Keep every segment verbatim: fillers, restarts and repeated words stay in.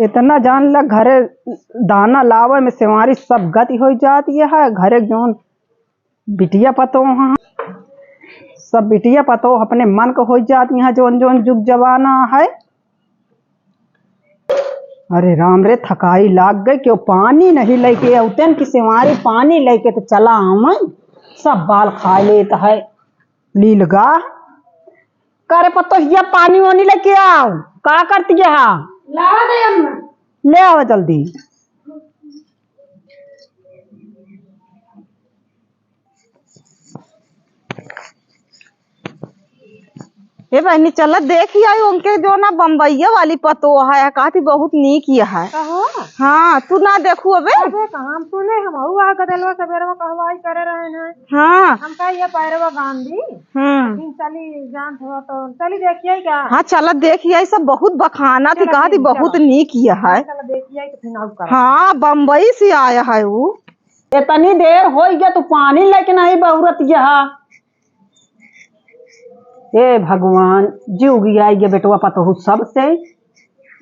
इतना जान ल, घरे दाना लावे में सेवारी सब गति होइ जात है। घरे जौन बिटिया पतोह हैं, सब बिटिया पतोह अपने मन क होइ जात हैं, जौन जौन जुग जमाना है। अरे राम रे, थकाई लाग गई, क्यों पानी नहीं लेके अउतेन कि सेवारी पानी लेके तो चला आवे, सब बाल खा लेत है। लीलगा, करे पतोहिया, पानी वानी लेके आओ, का करती है? लावा दे अम्मा। ले आवा जल्दी। ए बहिनी, चल देखि आई उनके, जो ना बम्बईया वाली पतोह है, कहती बहुत नीक यह है। कहो? हाँ, तू ना देखू अबे? अबे कहाँ हम सुने, हम हऊ आ गदेलवा सबेरवा कहवाई करे रहे हैं। हाँ। हम कहा ये पैरवा गांधी। हम्म। लेकिन चली जान थोड़ा तो चली देखिए क्या? हाँ, चल देखि आई, सब बहुत बखाना थी, चला कहती ठीक, बहुत चला। नीक यह है। चला देखिए तो फिर आऊ करा। हाँ, बम्बई से आया है वो। इतनी देर होइ गया, तू पानी लेके नहीं बहुरत यह। हे भगवान, जीव गियाई गे बेटवा पतोहू सबसे।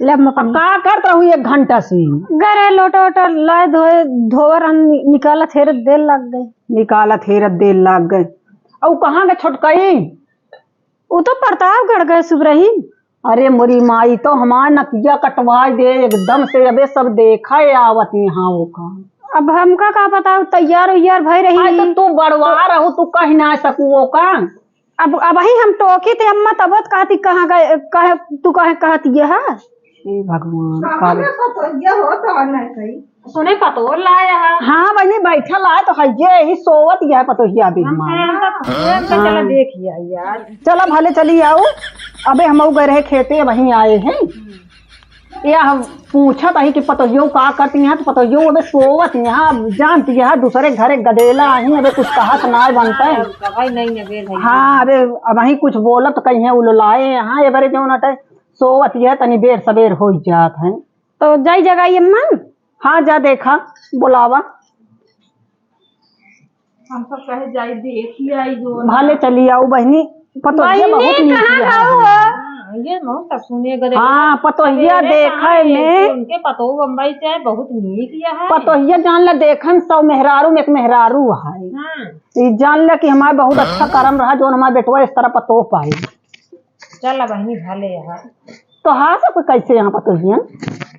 ले अम्मा अब पानी। का करत रहू एक घंटा से? गरे लोटा ओटा लाए धोए, धोवर हम नि-, निकालत हेरत देर लाग गई। निकालत हेरत देर लाग गई। अउ कहाँ गए छोटकई? उ तो प्रतापगढ़ गए सुबरही। अरे मोरी माई, तो हमार नकिया कटवाई दे एकदम से। अबे सब देखा है आवत यहाँ ओका। अब हमका का पता, तैयार उइयार भई रही। आई तो तू बड़वा तो रहू, तू कहि ना सकू ओका। अब, अबही हम टोकी थे अम्मा, तब तो कहती कहाँ गए, कह, तू कहे कहती है? हे भगवान, का कहाँ बे- गए पतोहिया हो तो नहीं कही। सुने पतोह लाया है। हाँ बहिनी, बैठल आए तो है ये, यही सोवत यह पतोहिया भी हम हमार। कहे, हम तो सोवत में चला हाँ। देखि आई यार। चला भले चली आऊ। अबे हमऊ गए रहे खेते, वहीं आए हैं। या हम पूछत ही कि पतोहियो का करती हैं, तो पतोहियो अबे सोवत यहाँ, जानती है दूसरे घरे गदेला आई, अबे कुछ कहत ना बनते। भाई नहीं, अबे भाई। हाँ, अबे अबही कुछ बोलत कहीं उललाए यहाँ, ये बरे जौन अटे सोवत यह तनी बेर सबेर होइ जात है। तो जाई जगाई अम्मा? हाँ, जा देखा, बुलावा। हम सब कहे जाई देखि आई जो। भले चली आऊ बहिनी, पतोहिया बहिनी बहुत नीक कहाँ है। गऊ हो? हाँ, ये मऊ का सुने गदे। हाँ, पतोहिया सवेरे देखे कहाँ है में। कि उनके पतोह बम्बई से आए, बहुत नीक यह है। पतोहिया जान ले, देखन सौ मेहरारू में एक मेहरारू है। हाँ। ई जान ले कि हमार बहुत अच्छा करम रहा, जौन हमार बेटवा इस तरह पतोह पाई। चल बहिनी, भले है। तोहार सबके कैसे यहाँ पतोहियन?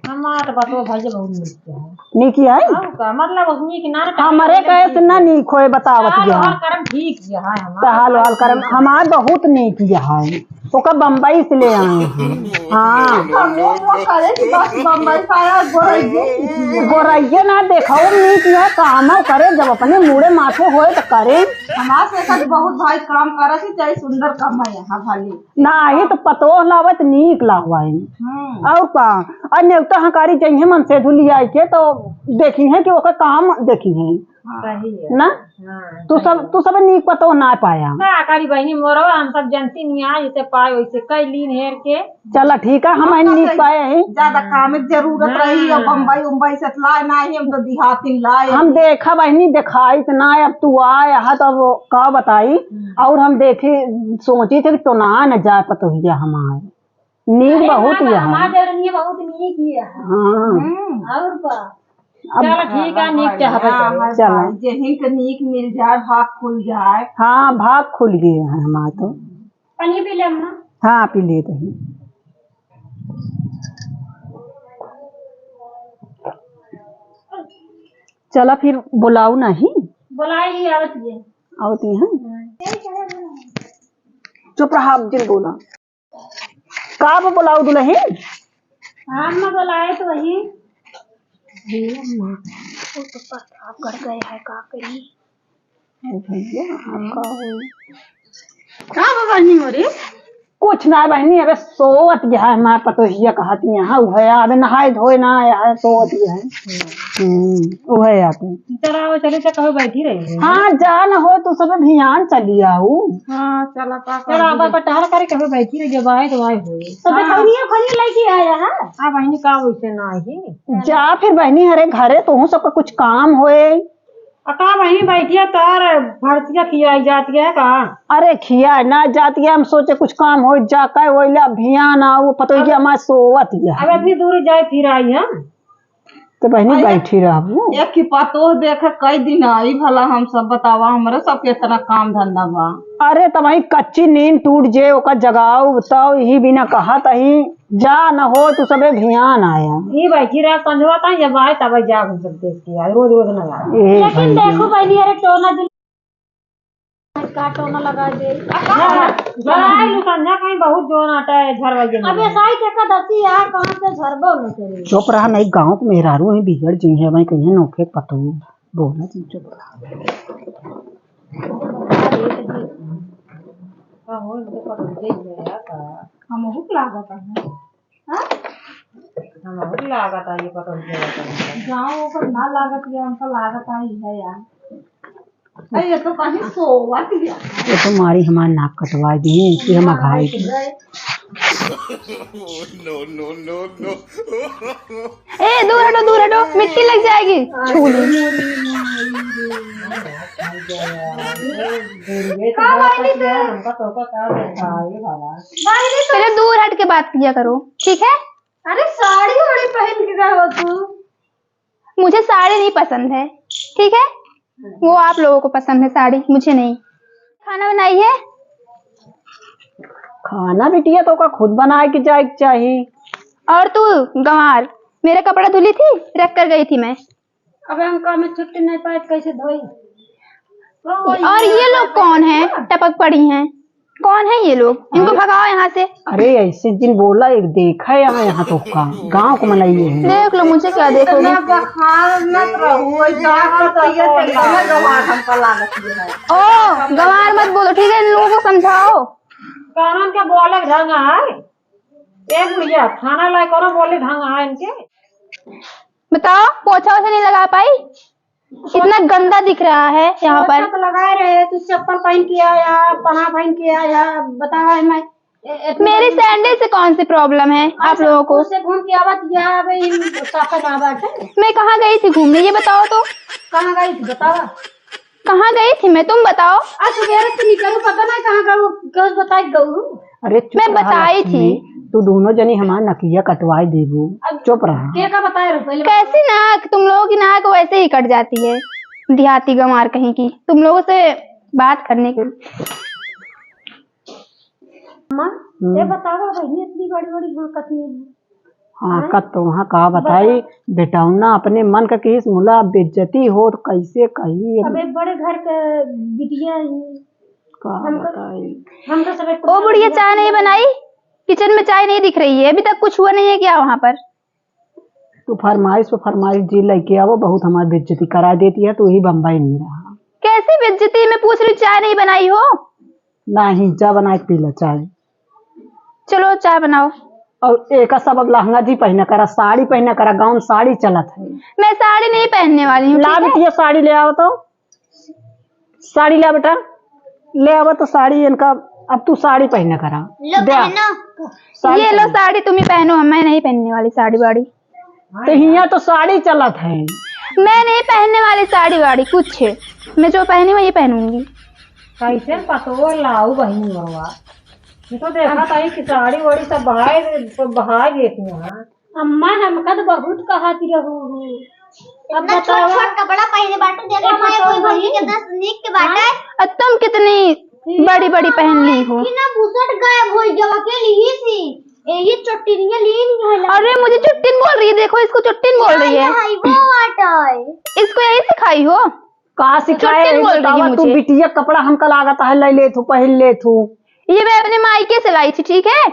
हमार तो पतोह भैया बहुत नीक है। नीक है? और का, मतलब, उस नीक ना ना हमरे करम कैसे ठीक ना है। नीक होए, बतावत हाल गया। और करम ठीक है हमार। तो हाल हाल करम हमार बहुत नीक है। ओका बम्बई से ले आए हैं। हाँ। हम लोग वो करे कि बस बम्बई से आया, गोरैये। गोरैये ना देखाओ, नीक है, काम करे, जब अपने मुड़े माथे होए तो करे। हमार से ऐसा बहुत भाई काम करत ही, चाहे सुंदर काम है यहाँ भले। नाही तो पतोह लावत नीक लावाई। हम्म। और का? और नेवता हकारी जइहे मन से धुलियाई के तो देखी है कि ओकर काम देखी है। हाँ। सही है। ना? हाँ, तू सब, सही है। तू सब नीक पतोह ना पाया। का करी बहिनी मोरो, हम सब जनती नहीं आ, जैसे पाए वैसे कई लीन हेर के। चला ठीक है, हम हाँ, नीक सही। पाए हैं। ज्यादा काम की जरूरत हाँ। रही, अब बम्बई उम्बई से लाए ना ही, हम तो देहाती लाए हम हैं। देखा बहिनी, देखाई तो ना, अब तू आए, हाँ, तो अब का बताई। हम्म। और हम देखी, सोची थे कि तो ना न जाए पतोहिया हमार। नीक अरे बहुत ना, ही ना, है। हमार देवरनिया बहुत नीक ही है। हाँ। हम्म। और का? अब चल ठीक है, नीक चाहत है हाँ, चलो। हाँ, चला। भाई, जेहिन के नीक मिल जाए, भाग खुल जाए। हाँ, भाग खुल गए हैं हमार तो। पानी पी ले अम्मा। हाँ, पी ले दही। चला फिर बुलाऊ नहीं। बुलाई ही आवत ये। आवत ही है। हम्म। चुप रहा, अब जिन बोला। का वो बुलाऊ दुल्हन? हाँ, अम्मा बुलाए तो वही। हे अम्मा, वो तो प्रतापगढ़ गए हैं, का करी? अरे भैया, आपका हो। का बा बहिनी हो रे? कुछ ना बहिनी, अबे सोवत गया है हमार पतोहिया कहत यहाँ, उ है, अबे नहाए धोए ना आया है, सोवत गया है। हम्म, उ है आते। चला, वो चले, चल, कहो बैठी रही है। हाँ, जा न हो, तू सब भियान चली आऊ। हाँ, चला, का चला, कर आप दे। पटहर करे, कहो बैठी रही, जब आए तो आए होए। तो हाँ। देखौनिया खोली लेके आया है। हाँ, बहिनी, का वैसे ना आई? जा फिर बहिनी, अरे घरे तोहू सबका कुछ काम होए। आ का वहीं बैठिया तार भरतिया खियाई जाती है का? अरे खिया ना जाती है, हम सोचे कुछ काम हो जा का, वही ला अभियान आओ, पतो ही अब हमारे सोवत ही है। अब इतनी दूर जाए फिर आई हम। तो बहिनी अरे, बैठी रहबू। एक की पतोह देखे कई दिन आई भला, हम सब बतावा, हमरे सबके इतना काम धंधा बा। अरे तो भाई कच्ची नींद टूट जे, ओका जगाओ, बताओ, यही बिना कहा तही जा न हो, तू सबे भियान आया। ये बैठी रह, संझवा ताई जब आए तब जा, हम सब देख के आए, रोज रोज न आए। ए लेकिन भाई। देखो बहिनी, अरे टोना जो का टोना लगा दे। हाँ, हाँ, हाँ, लुकंजा कहीं बहुत जोन आटा है, झरवा के अबे नहीं। साई के का दसी यार, कहाँ से झरबो न करे। चुप रहा, नहीं गाँव के मेहरारू ही बिगड़ जी है, भाई कहीं नोखे पतो बोला जी, चुप रहा। का हो, इनके पकड़ के ले आया का? हम भूख लागत है। हाँ? हम भूख लागत है, ये पकड़ के ले आया का? गाँव ओकर ना लागत है, हमका लागत है, ई है यार। अरे, ये तो कहीं सोवत गया। ये तो मारी हमार नाक कटवा दी, कि हम अघाई की। No, no, no, no। ए, दूर हटो, दूर हटो, मिट्टी लग जाएगी। छू ली। का बात है? पहले दूर हट के बात किया करो, ठीक है? अरे, साड़ी वाड़ी पहन के गए हो तू। मुझे साड़ी नहीं पसंद है, ठीक है? वो आप लोगों को पसंद है साड़ी, मुझे नहीं। खाना बनाई है? खाना बिटिया तो का खुद बनाए के जाए के चाही। और तू गंवार, मेरा कपड़ा धुली थी, रख कर गई थी मैं। अबे हम काम में छुट्टी नहीं पाए, कैसे धोई? और ये लोग कौन है, टपक पड़ी हैं? कौन है ये लोग? इनको भगाओ यहाँ से। अरे ऐसे जिन बोला, एक देखा है यहाँ, यहाँ तो का गाँव को मनाइए है। देख लो, मुझे क्या देखोगे? इतना बखान मत रहो, कोई बात तो ये तो इतना गंवार हमको लागत ही है। ओ, गंवार मत बोलो, ठीक है? इन लोगों को समझाओ। कानून के बोले ढंग है। ए बुढ़िया, खाना लाए करो, बोले ढंग है इनके। बताओ, पोछा वोछा नहीं लगा पाई? इतना गंदा दिख रहा है यहाँ पर। पोछा तो लगाए रहे, तू चप्पल पहन के आया, पना पहन के आया, बतावा है मैं। ए-, ए-, मेरी सैंडल से कौन सी प्रॉब्लम है आप लोगों को? से घूम के आवत या भाई, साफा ना बाटे। मैं कहाँ गई थी घूमने, ये बताओ तो। कहाँ गई थी, बतावा। कहाँ गई थी मैं, तुम बताओ। आज सुबेरे से निकलू, पता नहीं कहाँ गऊ, कस बताई गऊ। अरे चुप मैं रहा बताई लक्ष्मी, थी। तू दोनों जनी हमार नकिया कटवाई देबू। अब चुप रहा। के का बताए रहो पहले? कैसी नाक, तुम लोगों की नाक वैसे ही कट जाती है, देहाती गंवार कहीं की, तुम लोगों से बात करने के। अम्मा, हम्म। ये बतावा बहिनी, इतनी बड़ी बड़ी हाँकत नहीं है। हाँ, हैं? कत तो वहाँ का बताई, बता। बेटौना अपने मन का किहिस, मुला बेइज्जती हो तो कैसे कही अब? अब एक बड़े घर के बिटिया ही। का हमको, बताई? हमको सब एक ओ बुढ़िया, चाय नहीं बनाई? किचन में चाय नहीं दिख रही है, अभी तक कुछ हुआ नहीं है क्या वहाँ पर? तू फरमाइश पे फरमाइश जी लेके आवो, बहुत हमारी बेइज्जती करा देती है, तू ही बम्बई नहीं रहा। कैसी बेइज्जती? मैं पूछ रही, चाय नहीं बनाई हो? नहीं, जा बना के पी ले चाय। चलो चाय बनाओ। और एका सब अब लहंगा जी पहना करा, साड़ी पहना करा, गाउन साड़ी चलत है। मैं साड़ी नहीं पहनने वाली हूँ, ला ठीक है? बिटिया साड़ी ले आओ तो, साड़ी ले बेटा, ले आवा तो साड़ी इनका। अब तू साड़ी पहना करा, लो दे। पहनो। साड़ी ये लो पहन। साड़ी तुम ही पहनो, मैं नहीं पहनने वाली साड़ी वाड़ी। तो हियाँ तो साड़ी चलत है। मैं नहीं पहनने वाली साड़ी वाड़ी कुछ, मैं जो पहनी वही पहनूंगी। कैसे पतोर लाऊ बहिनी मरवा, ये तो देखा ताई कि साड़ी वाड़ी सब बहाए, सब बहाए देती हैं। अम्मा, हमका तो बहुत कहत रहू हूँ। अब इतना छोट बतावा। छोट कपड़ा पहने बाटू, देखा एक हमारे तो कोई बहिनी वही। कितना नीक के बाटे। हाँ? अब तुम कितनी बड़ी बड़ी पहन ली हो। कि ना बुसट गायब हो गया, अकेली ही सी। ए, ये चुट्टिनिया ली नहीं है। अरे, मुझे चुट्टिन बोल रही है, देखो इसको चुट्टिन बोल रही है। हाँ, ये वो बाटे। इसको यही सिखाई हो? का सिखाए चुट्टिन है, बोल रही बतावा है तू मुझे। बिटिया कपड़ा हमका लागत है, ले ले तू, पहन ले तू। ये मैं अपने मायके से लाई थी, ठीक है?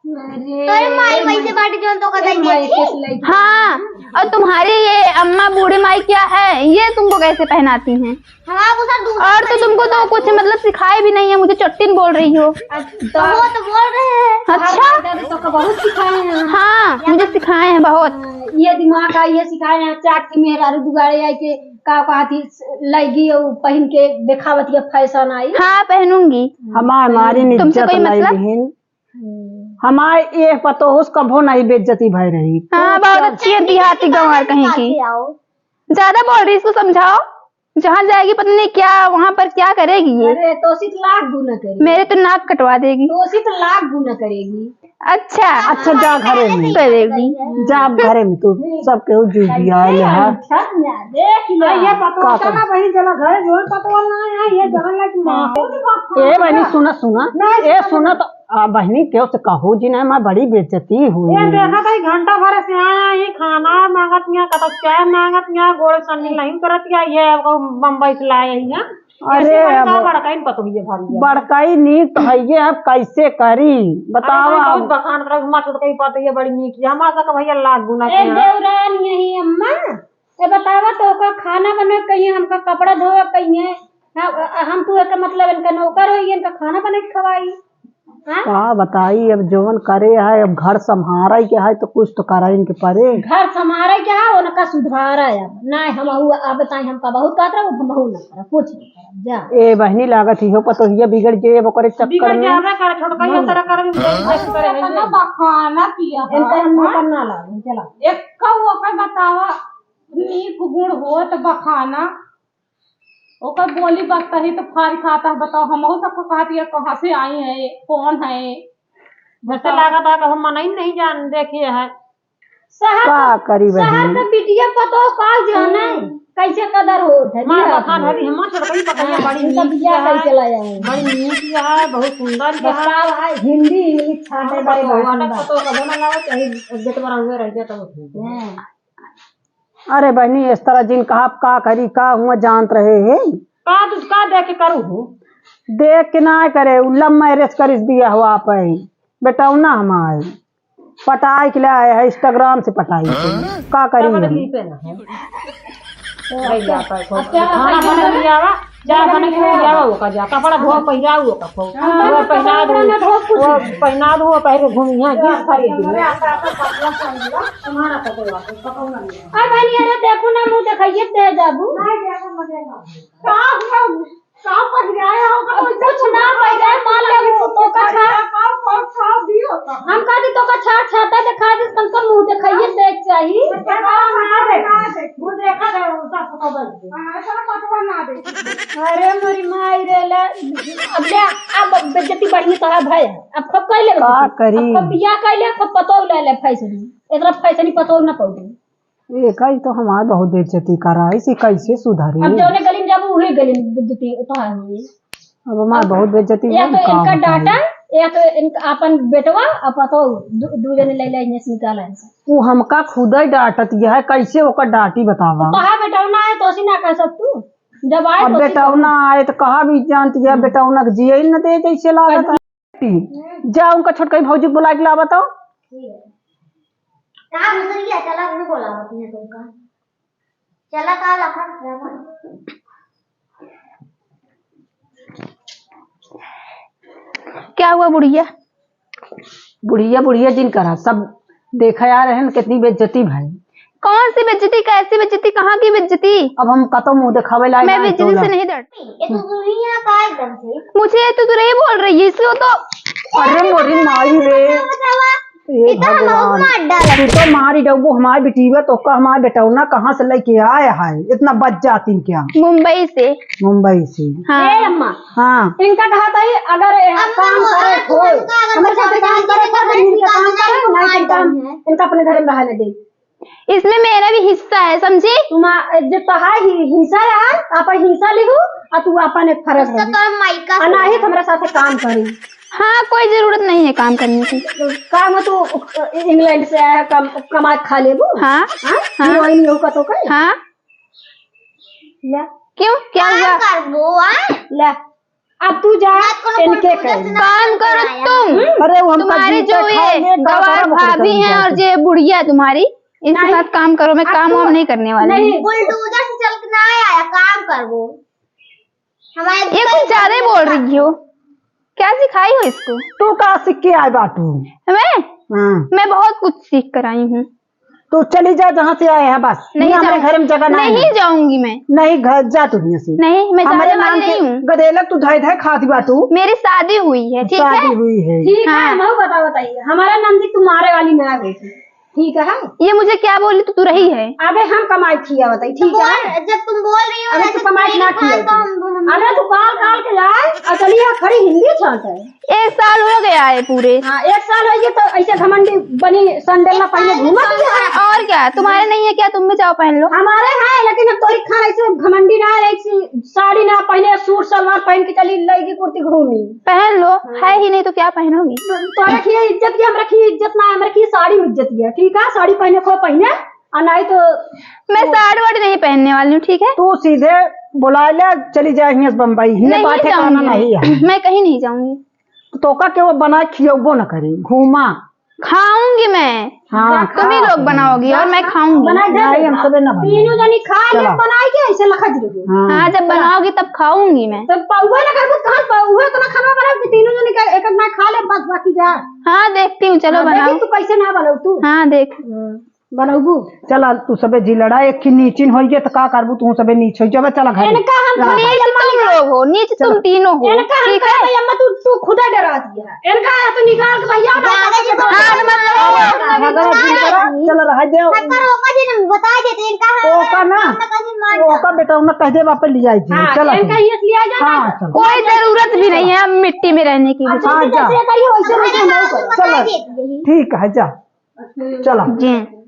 अरे, तोरे माई वैसे बाटे जौन तोका दे दिया थी। हाँ, और तुम्हारी ये अम्मा बूढ़ी माई क्या है, ये तुमको कैसे पहनाती हैं? हाँ, वो सर दूसरा और तो तुमको तो कुछ मतलब सिखाए भी नहीं है, मुझे चट्टिन बोल रही हो। अच्छा। तो वो तो बोल रहे हैं। अच्छा। हमारे दादा तो का बहुत सिखाए हैं। हाँ, मुझे सिखाए हैं बहुत। ये दिमाग का ये सिखाए हैं, चाट के मेहरारू दुआरे आई के का कहती लगी पहन के देखावत के फैशन आई। हाँ, पहनूंगी। हमार मारी तुमसे इज्जत कोई नहीं मतलब? बहन। हम्म। हमारे ये पतोहुस कभो नहीं बेइज्जती भय रही। हाँ, बहुत अच्छी है, देहाती गंवार कहीं की। ज्यादा बोल रही, इसको समझाओ। जहाँ जाएगी पता नहीं क्या, वहाँ पर क्या करेगी ये। अरे, तोसी तो लाख गुना करेगी। मेरे तो नाक कटवा देगी। तोसी तो लाख गुना करेगी। अच्छा। अच्छा, जा घरे में। करेगी। जा अब घरे में, तू सब केहू जुटिया आइल है। अच्छा, देख ले। ये पतवा का चला करे? बहिन, चला घरे, जोन पतवा ना आया, ये जान ला कि माँ। ए बहिनी, सुना, सुना। नहीं, ए, सुना। सुना तो आ, बहिनी, केहू से कहू जी ना, हमार बड़ी बेइज्जती हुई। ये देखा था, घंटा भर से आया, ये खाना मांगत यहाँ, कतौ चाय मांगत यहाँ, गोड़ सन्नी नहीं करत यहाँ, ये अब बम्बई से लाए हैं यहाँ। अरे, ऐसे बड़का, अब बड़का ही पतोहिए भारी है। बड़का ही नीक तो है ये, अब कैसे करी? बताओ अरे भाई, अब। बहुत बखान करत, हमार छोटका ही पतोहिए बड़ी नीक है, हमार सबका भैया लाख गुना ए के हैं। देवरान यही अम्मा, ए बतावा तो ओका खाना बने कहिए, हमका कपड़ा धोवे कहिए, हम, हम तू एकर मतलब इनका नौकर होई, इनका खाना बने के खवाई। हाँ? का बताई, अब जवन करे है, अब घर संभारे के है, तो कुछ तो करे इनके परे। घर संभारे के है, उनका सुधारे अब। नाहीं, हम अब, अब ताई हमका बहुत कहत रहे, हम बहुत ना करब, कुछ नहीं करब, जा। ए बहिनी, लागत ही हो, पतोहिया बिगड़ गए, अब ओकरे चक्कर बिगड़ में। जाबे कर, छोटका ही तरह करबे, हम कैसे करे हैं इतना ये? बखाना किया इनका है, हम हाँ? नौकर ना लागू, चला। एक का ओकर बतावा, नीक गुण हो तो बखाना, ओकर बोली बकता ही तो फाड़ खाता है। बताओ, हमहू सबको कहत है, कहाँ से आई है, कौन है? जैसे बताओ। लागत है कि हम मनई नहीं जान देखे है। शहर का का, करी शहर बहिनी? का बिटिया पतोह का जाने, हम्म। कैसे कदर होत है, मार बिया बखान होत है। हरी, हम छोटकई पतोहिया हाँ, बड़ी इनका नीक बिया है, कैसे लाया है? बड़ी नीक है, बहुत सुंदर है। बताओ, हाय, हिंदी इंग्लिश छाटे बड़े बड़े बखान बा। पतोह का बोला लाओ, चाहे इज्जत बड़ा हुए रह जाता, वो ठीक है। हाँ। अरे बहिनी, इस तरह जिन कहा, का करी, का हुआ जानत रहे हैं? का तू का देख के करू हो? देख के ना करे, उ love marriage करिस बिया हुआ पे। बेटौना हमार पटाई के ले आए है, Instagram से पटाई के। का करी कपड़ा हम? ली पे ना है। भाई जा पाए को। अच्छा, खाना बना लिया आवा। जा बने के ले आवा, ओका जा। कपड़ा धो, पहिराऊ ओका, खूब। हाँ, वो पहिना दो, कपड़ा ना धो, कुछ वो नहीं। पहिना दो, वो पहिरे घूमी, हाँ, जींस खरीद दो। अरे बहिनी, अरे देखो ना, मुँह देखाइए दे जाबू। का हुआ? का पहिराया होगा? अब कुछ ना पहिराए, मान ले, तो का खा। का, का, का भी होता? हम कहा कि तो का छाट छाटा देखा दे, कम से कम मुँह देखाइए दे चाही। तो क्या ना दे, ना दे। मुँह देखा दे, उल्टा पता बन गया। हाँ, ऐसा पतवा ना दे। अरे मोरी माई रे ले, अब ले, अब बेइज्जती बढ़ी तो है भाई। अब खूब कह ले का बेइज्जती। करी? अब खूब बिया कह ले, खूब पतोह ले ले फैसली। इतना फैसली पतोह ना पौड़ी। ये कही तो हमार बहुत बेइज्जती करा, इसे कैसे सुधारी? अब जौने गली में जाबू, वही गली में बेइज्जती तो है हुई। अब हमार अब बहुत बेइज्जती या हुई, तो का इनका बताई? डांटा, या तो इनका अपन बेटवा, अब पतोह दू, दू जने ले ले, इन्हें से निकाला है। वो हमका खुद ही डांटत यह है, कैसे ओकर डांटी बतावा? तो है बेटौना है, तो उसी ना कह सक तू। जब आए अब तो उसी बेटौना आए तो कहा भी जानती है, हम्म। बेटौना के जिए ही न दे जैसे लागत है। जा उनका छोटका भौजी को बुला के लावा तो। ठीक है। का दूसरी है, चला अपने बोला होती है तुमका। चला का लखन। क्या हुआ बुढ़िया? बुढ़िया, बुढ़िया जिन करा, सब देखा यार है ना, कितनी बेइज्जती भाई। कौन सी बेइज्जती, कैसी बेइज्जती, कहाँ की बेइज्जती? अब हम कतो मुँह देखावे लायक मैं ना बेइज्जती टोला। से नहीं डरती। ये तो दुनिया का एकदम से। मुझे ये तो तुरही बोल रही है, इसको तो। अरे मोरी माई रे। बतावा। हे ये तो हम भगवान। मार डाला। तू तो मारी डबो हमार बिटीवा, तो का हमार बेटौना कहाँ से लेके आया है? इतना बच जाती क्या? मुंबई से। मुंबई से। हाँ। ए अम्मा। हाँ। इनका कहा था ही, अगर यहाँ अम्मा काम बोला करे तो कोई, उनका अगर हमारे साथ बताओ काम करे तो तो इनका काम करे, नहीं तो काम, इनका अपने घर में रहने दे। इसमें मेरा भी हिस्सा है, समझी? तुम्हा-, जो तोहार हि-, हिस्सा है, आप हिस्सा लिहू, और तू अपन एक फर्ज उसका रही। काम माइका आ से नहीं है। तो हमरा साथे काम करी। हाँ, कोई जरूरत नहीं है काम करने की। काम है तू इंग्लैंड से आया, कम, कमा के खा लेबू? हाँ, हाँ? हाँ। हीरोइन यहू का तो कही? हाँ। ले। क्यों? क्या काम हुआ? करबो, आ? ले। अब तू जा, इनके कहे। काम करो तुम। अरे, वो हमका तुम्हारे जो ये गवार भाभी हैं और जो ये बुढ़िया है तुम्हारी, इनके साथ काम करो, मैं काम वाम नहीं करने वाली हूँ। नहीं, बुलडोजर से चल के ना आया, काम करबो। हमारे ये कुछ ज्यादा ही बोल रही हो, क्या सिखाई हो इसको? तू का सीख के आए बाटू? मैं? हाँ। मैं बहुत कुछ सीख कर आई हूँ। तू चली जा जहाँ से आए है बस। नहीं हमारे घर में जगह नहीं। नहीं जाऊंगी मैं। नहीं घर जा तू यहाँ से। नहीं, मैं जाने वाली नहीं हूँ। गदेला तू धाय धाय खाती बाटू। मेरी शादी हुई है, ठीक है? शादी हुई है। ठीक है, हाँ। मैं बता बताइए, हमारा नाम से तुम्हारे वाली ना बेटी। ठीक है। ये मुझे क्या बोली, तू, तू रही है। अबे हम कमाई खिया बताई, ठीक है। जब तुम बोल रही हो अबे तू कमाई ना खिया तो हम, हम अबे तू काल काल के जाए और चलिए खड़ी हिंदी छाट है। एक साल हो गया है पूरे। हाँ, एक साल हो गया तो ऐसे घमंडी बनी, संडल ना पहने घूमत है। और क्या, तुम्हारे नहीं है क्या? तुम भी जाओ पहन लो। हमारे हैं, लेकिन अब तोरी खान ऐसे घमंडी ना है, ऐसी साड़ी ना पहने, सूट सलवार पहन के चली, लड़की कुर्ती घूमी। पहन लो, हाँ। है ही नहीं तो क्या पहनोगी? तो, तो रखिए इज्जत की, हम रखिए इज्जत ना, हम रखिए साड़ी में इज्जत है, ठीक है? साड़ी पहने को पहने, और नहीं तो मैं साड़ी वाड़ी नहीं पहनने वाली हूँ, ठीक है? तू सीधे बुला ले, चली जाए हियां से बम्बई, हियां नहीं बाटे जाना जाऊंगी। नहीं है। मैं कहीं नहीं जाऊंगी। तो का के वो बना खियबो न करी, घूमा। खाऊंगी मैं। हाँ, तुम ही खा। लोग बनाओगी और मैं खाऊंगी। बना दे। नहीं, हम सबे ना बनाए। तीनों जनी खा ले, चला। बनाई के ऐसे लखा दे। हाँ। हाँ, जब चला। बनाओगी तब खाऊंगी मैं। तब पौवा ना करबो, कहाँ पौवा इतना खाना बनाओ कि तीनों जनी का एक एक ना खा ले, बस बाकी जा। हाँ, देखती हूँ, चलो हाँ, बनाओ। देखी तू कैसे ना बनाओ तू। हाँ, देख। हाँ। बनौबू। चला, तू सबे जी लड़ा, एक ही नीचिन होइगे, तो का करबू, तू सबे नीच होई जाबे, चला घर। इनका हम चला। नीच तुम लोग हो, नीच चला। तुम तीनों हो, इनका हम ठीक है? कहबे, अम्मा, तू, तू खुदा डरा दिया। इनका तो निकाल के भैया ना आज मतलब झगड़ा जिन करा, चला रहा दे। पर ओका जी ने बता देते, इनका हम ओका ना, हम तो कहीं मार ओका बेटा, उन्हें कह दे, वापस ले आई जी। हाँ, चला इनका तू। ये लिया जाए हाँ, ना। चला। कोई जरूरत भी नहीं है अब मिट्टी में रहने की। अच्छा, हाँ, जा। जैसे कहिए, वैसे वैसे हम लोग करो। चला। ठीक है, जा। चला। जी।